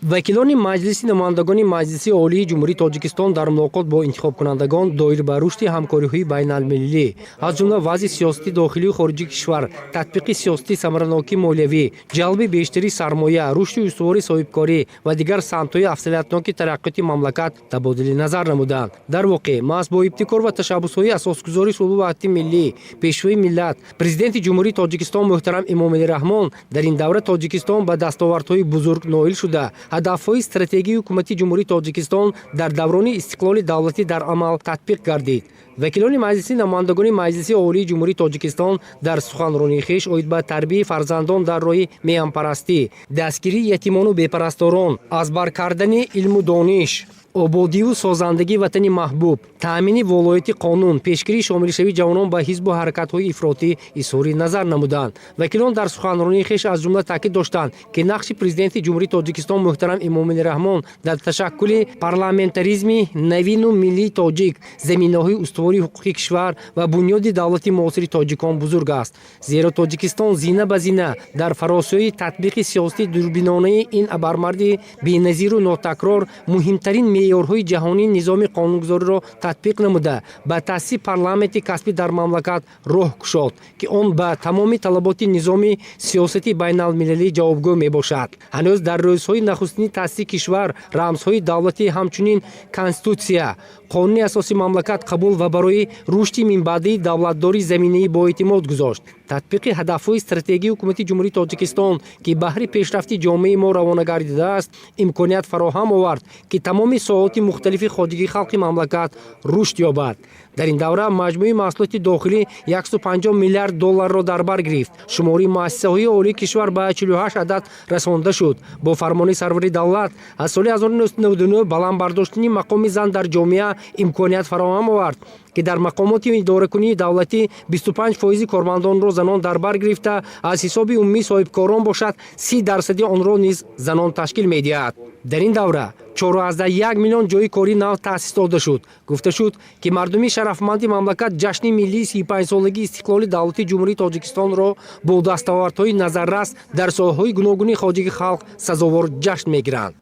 Вакилони Маҷлиси намояндагони Маҷлиси Олии Ҷумҳурии Тоҷикистон дар мулоқот бо интихобкунандагон доир ба рушди ҳамкориҳои байналмилалӣ, аз ҷумла вазъи сиёсати дохилию хориҷии кишвар, татбиқи сиёсати самараноки молиявӣ, ҷалби бештари сармоя, рушди устувори соҳибкорӣ ва дигар самтҳои афзалиятноки тараққиёти мамлакат табодули назар намуданд. Дар воқеъ, маҳз бо ибтикор ва ташаббусҳои асосгузори сулҳу ваҳдати миллӣ, Пешвои миллат, Президенти Ҷумҳурии Тоҷикистон муҳтарам Эмомалӣ Раҳмон дар ин давра Тоҷикистон ба дастовардҳои бузург ноил шуда, ҳадафҳои стратегии Ҳукумати Ҷумҳурии Тоҷикистон дар даврони истиқлоли давлатӣ дар амал татбиқ гардид. Вакилони Маҷлиси намояндагони Маҷлиси Олии Ҷумҳурии Тоҷикистон дар суханронии хеш оид ба тарбияи фарзандон дар роҳи меҳанпарастӣ, дастгирии ятимону бепарасторон, аз бар кардани илму дониш, ободиву созандагии ватани маҳбуб, таъмини волояти қонун, пешгирии шомилшавии ҷавонон ба ҳизбу ҳаракатҳои ифротӣ изҳори назар намуданд. Вакилон дар суханронии хеш аз ҷумла таъкид доштанд, ки нақши Президенти Ҷумҳурии Тоҷикистон муҳтарам Эмомалӣ Раҳмон дар ташаккули парламентаризми навину миллии тоҷик, заминаҳои устувори ҳуқуқи кишвар ва бунёди давлати муосири тоҷикон бузург аст, зеро Тоҷикистон зина ба зина дар фаросӯи татбиқи сиёсати дурбинонаи ин абармарди беназиру нотакрор муҳимтарин меъёрҳои ҷаҳонии низоми қонунгузориро татбиқ намуда, ба таъсиси парламенти касбӣ дар мамлакат роҳ кушод, ки он ба тамоми талаботи низоми сиёсати байналмилалӣ ҷавобгӯ мебошад. Ҳанӯз дар рӯзҳои нахустини таъсиси кишвар рамзҳои давлатӣ, ҳамчунин Конститутсия, қонуни асосии мамлакат қабул ва барои рушди минбаъдаи давлатдорӣ заминаи боэътимод гузошт. Татбиқи ҳадафҳои стратегии Ҳукумати Ҷумҳурии Тоҷикистон, ки баҳри пешрафти ҷомеаи мо равона гардидааст, имконият фароҳам овард, ки тамоми соҳаоти мухталифи хоҷагии халқи мамлакат рушд ёбад. Дар ин давра маҷмӯи маҳсулоти дохилӣ 150 миллиард долларро дар бар гирифт, шумори муассисаҳои олии кишвар ба 48 адад расонда шуд. Бо фармони сарвари давлат аз соли 1999 баланд бардоштани мақоми зан дар ҷомеа имконият фароҳам овард, ки дар мақомоти идоракунии давлатӣ 25 фоизи кормандонро занон дар бар гирифта, аз ҳисоби умумии соҳибкорон бошад, 30 дарсади онро низ занон ташкил медиҳад. Дар ин давра 4,1 миллион ҷойи кори нав таъсис дода шуд. Гуфта шуд, ки мардуми шарафманди мамлакат ҷашни миллии 35-солагии истиқлоли давлати Ҷумҳурии Тоҷикистонро бо дастовардҳои назаррас дар соҳаҳои гуногуни хоҷагии халқ сазовор ҷашн мегиранд.